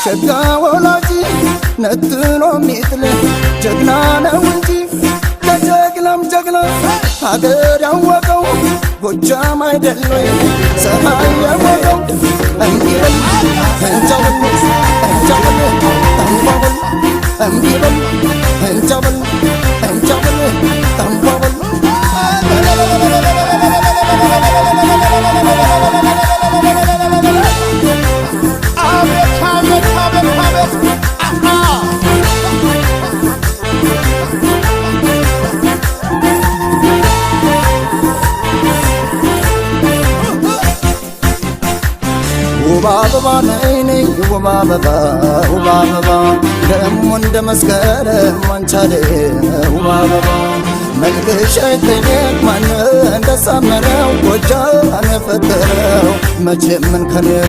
ሸጋ ወላጅ ነጥሎ ሚጥል ጀግና ነው እንጂ ለጀግናም ጀግና ሀገር ያወቀው ጎጃም አይደል ወይ ፀሐይ የሞቀው? እምቢ በል እንጃ በል፣ እንጃ በል ጠንቧበል፣ እምቢ በል እንጃ በል፣ እንጃ በል ጠንቧበል። አቤት አቤት አቤት አቤት! አሃ! ውብ አበባ ነይ ነይ ውብ አበባ፣ ውብ አበባ ደሞ እንደ መስከረም አንቻለ ውብ አበባ መልክሽ አይጠየቅ ማን እንዳሳመረው ጎጃም የፈጠረው መቼም እንከን።